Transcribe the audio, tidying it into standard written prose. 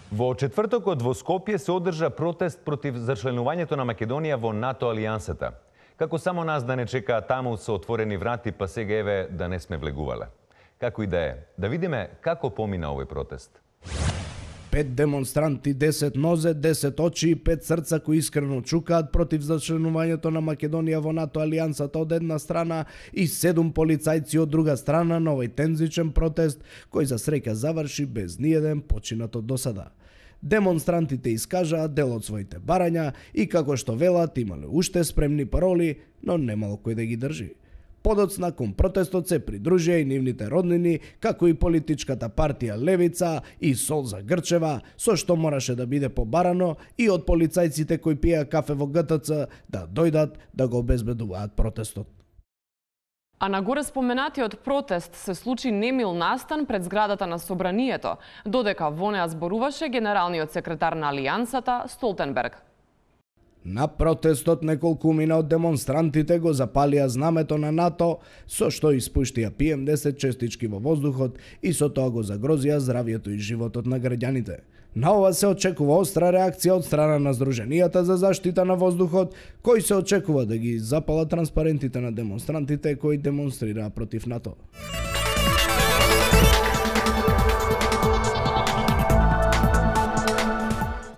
Во четвртокот во Скопје се одржа протест против зачленувањето на Македонија во НАТО алијансата. Како само нас да не чекаа таму со отворени врати, па сега еве да не сме влегувале. Како и да е, да видиме како помина овој протест. 5 демонстранти, 10 нозе, 10 очи и 5 срца кои искрено чукаат против зачленувањето на Македонија во НАТО алијансата од една страна и 7 полицајци од друга страна на овој тензичен протест кој за среќа заврши без ниеден починат од досада. Демонстрантите искажаа дел од своите барања и како што велат имале уште спремни пароли, но немало кој да ги држи. Подоцна кон протестот се придружија и нивните роднини, како и политичката партија Левица и Солза Грчева, со што мораше да биде побарано и од полицајците кои пиеа кафе во ГТЦ да дојдат да го обезбедуваат протестот. А на горе споменатиот протест се случи немил настан пред зградата на Собранието, додека во неа зборуваше генералниот секретар на Алијансата Столтенберг. На протестот неколкумина од демонстрантите го запалија знамето на НАТО, со што испуштија PM10 честички во воздухот и со тоа го загрозија здравјето и животот на граѓаните. На ова се очекува остра реакција од страна на Сдруженијата за заштита на воздухот, кои се очекува да ги запалат транспарентите на демонстрантите кои демонстрираа против НАТО.